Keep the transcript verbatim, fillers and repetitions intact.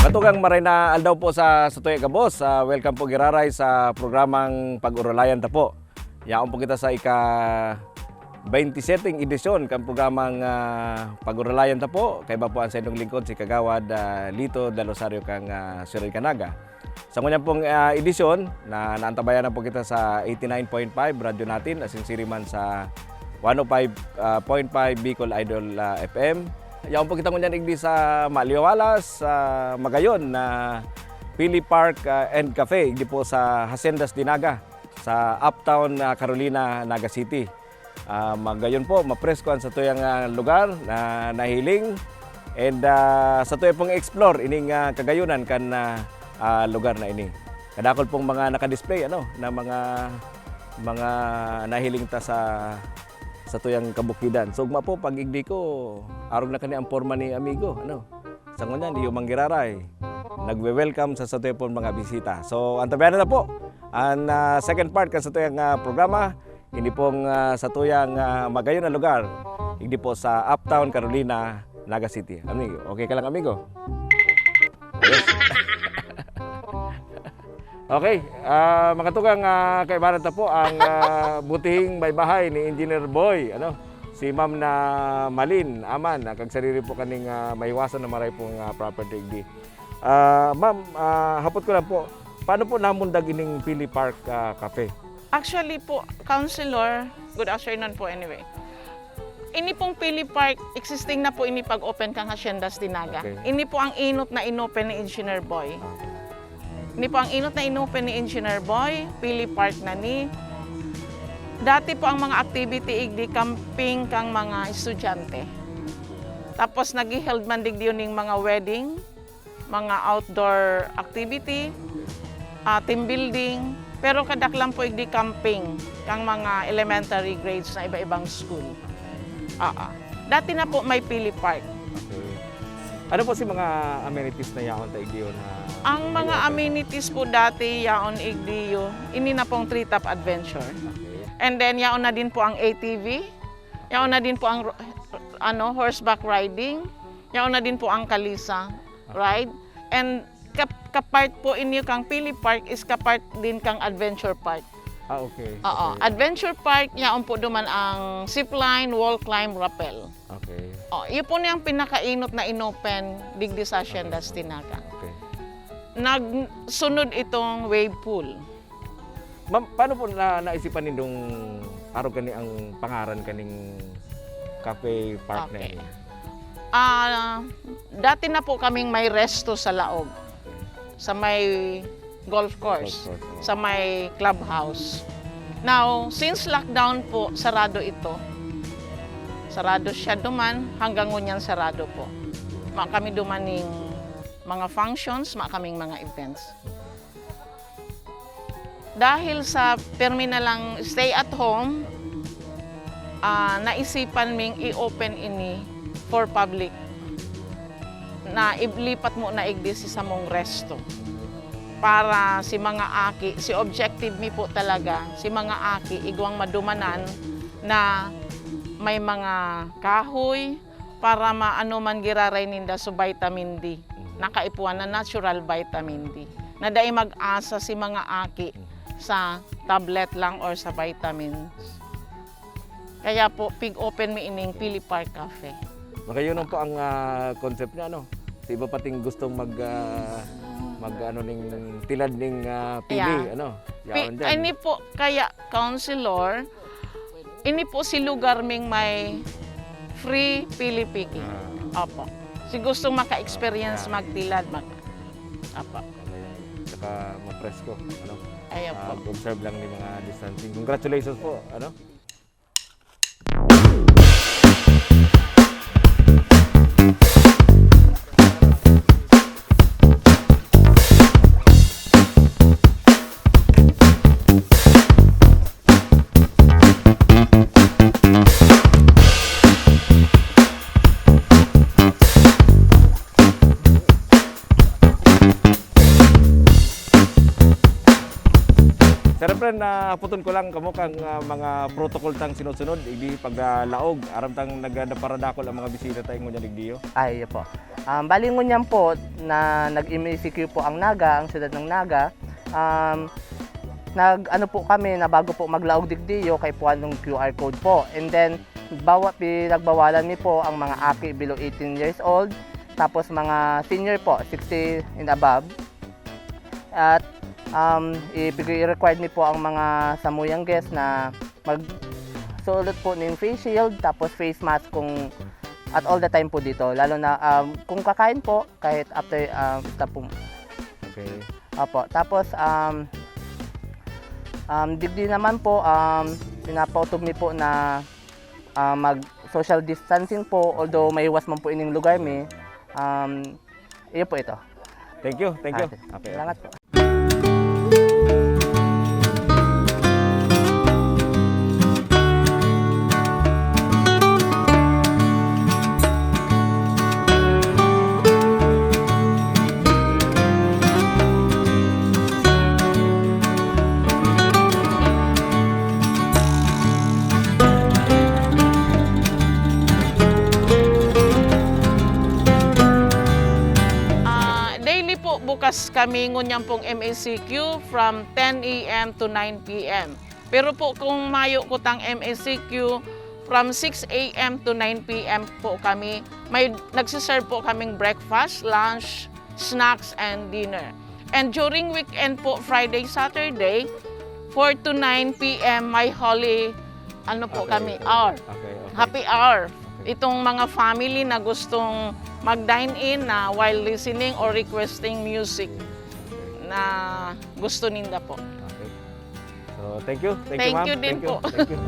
Tugang maray na aldaw po sa, sa tuya gabos. Ah, welcome po giraray sa programang Pag-Orolayan Ta Po. Yaon po kita sa ika twenty-seven edisyon kan programang, ah, Pag-Orolayan Ta Po. Kaiba po ang sa inyong lingkod, si Kagawad, ah, Lito Del Rosario kang, ah, Siyudad kan Naga. Sa ngunyan pong, ah, edisyon, na naantabayan na po kita sa eighty-nine point five Radyo Natin, asin siri man sa one oh five point five Bicol Idol, ah, F M. Yaon po kita ngunyan igdi sa Maliwalas, sa Magayon na Pili Park, ah, and Cafe, igdi po sa Haciendas de Naga, sa Uptown, ah, Carolina, Naga City. Ah, magayon po, mapresko an satuyang, ah, lugar na nahiling. And, ah, satuya pong explore ining, ah, kagayonan kan, ah, ah, lugar na ini. Kadakul pong mga naka-display, ano, na mga, mga nahiling ta sa satuyang kabukidan. So, ugma po, pag igdi ko, arog na kani ang porma ni amigo, ano. Sa ngunyan, iyo man giraray, nagwe-welcome sa satuya pong mga bisita. So, antabayanan na po an, ah, second part kan satuyang, ah, programa. Ini pong, ah, satuyang, ah, magayon na lugar, igdi po sa Uptown Carolina, Naga City. Amigo, okay ka lang, amigo? Yes. Okay, ah, mga tugang, ah, kaibanan ta po ang, ah, butihing may bahay ni Engineer Boy, ano, si Ma'am na Malin Aman, ah, kag sariri po kaning, ah, mahiwason na maray pong, ah, property igdi. Ah, ma'am, ah, hapot ko lang po, paano po namundag ining Pili Park, ah, Cafe? Actually po, Councilor, good afternoon po anyway. Ini pong Pili Park, existing na po ini pag-open kang Haciendas de Naga. Okay. Ini po ang inot na inopen ni Engineer Boy. Okay. Ini po ang inot na inopen ni Engineer Boy, Pili Park na ni. Dati po ang mga activity igdi camping kang mga estudyante. Tapos nag-held man digdi yun ning mga wedding, mga outdoor activity, ah, team building, pero kadaklan po igdi camping kang mga elementary grades na iba-ibang school. Ah, ah. Dati na po may Pili Park. Okay. Ano po si mga amenities na yaon ta igdiyo na Ang mga ngayon? Amenities po dati yaon igdiyo, ini na pong treetop adventure. Okay. And then yaon na din po ang A T V, yaon na din po ang ro-, ano, horseback riding, yaon na din po ang kalisa. Okay. Right? And kap-, kapart po inyo kang Pili Park is kapart din kang Adventure Park. Ah, okay. Oo, okay. Adventure Park, yaon po duman ang zipline, wall climb, rappel. Okay. Oh, yun po niyang pinakainot na inopen digdi sa Haciendas de Naga. Okay. Nagsunod itong wave pool. Ma'am, paano po na, naisipan nindong arog kani ang pangaran kaning cafe park na Okay. ini? Ah, dati na po kaming may resto sa laog, sa may golf course, Golf course, oo. sa may clubhouse. Now, since lockdown po, sarado ito. Sarado siya duman, hanggang ngunyan sarado po. Ma kami duman ning mga functions, ma kaming mga events. Dahil sa permi na lang stay at home, ah, naisipan ming i-open ini for public. Na ilipat mo na igdi si samong resto. Para si mga aki, si objective mi po talaga, si mga aki, igwang madumanan na may mga kahoy, para maano man giraray ninda so vitamin D. Mhm. Nakaipuhan na natural vitamin D. Na dai mag-asa si mga aki Mhm. sa tablet lang or sa vitamins. Kaya po, pig-open mi ining Pili Park Cafe. Magayon po ang, ah, concept niya, ano? Sa iba pating gustong mag, ah, mag, ano, ning tilad ning, ah, pili, Yeah. ano? Pi-, Yaon dyan. Ini po, kaya, Councilor, Ini po si lugar ming may free pili picking. Ah. Opo. Si gustong maka-experience Ah, ah. magtilad, mag-, opo. Okay. Tsaka mapresko, ano? Ay, opo. Ah, observe lang ni mga distancing. Congratulations po, ano? Siyempre, Nahapoton ko lang kamo kan, ah, mga protocol tang sinusunod, igdi pag, ah, laog, aram tang nag-, nagparadakol ang mga bisita ta ingon niya digdiyo. Ay, iyo po. Um, bali ngunyan po na nag-M A C Q po ang Naga, ang siyudad ng Naga. Um, nag-ano po kami na bago po maglaog digdiyo, kaipuhan ng Q R code po. And then, bawa, pinagbawalan mi po ang mga aki below eighteen years old, tapos mga senior po, sixty and above. At um, ipag-required mi po ang mga samuyang guest na magsuot po ng face shield tapos face mask kung at all the time po dito. Lalo na um, kung kakain po, kahit after um, stop po. Okay. Opo. Tapos um, um, digdi naman po, um, pinapautob mi po na ah, mag social distancing po, although maiwas man po ining lugar mi. Um, iyo po ito. Thank you, thank you. Ah, Okay. Salamat po. Ah, daily po bukas kami ngunyan pong M A C Q from ten A M to nine P M. Pero po kung mayo kutang M A C Q, from six A M to nine P M po kami, may nagsiserve po kaming breakfast, lunch, snacks, and dinner. And during weekend po, Friday, Saturday, four to nine P M, may holy, ano po Okay, kami, okay. hour. Okay, okay. Happy hour. Okay. Itong mga family na gustong mag-dine in na while listening or requesting music na gusto ninda po. Okay. So, thank you. Thank, Thank you, ma'am. you din po. Thank you.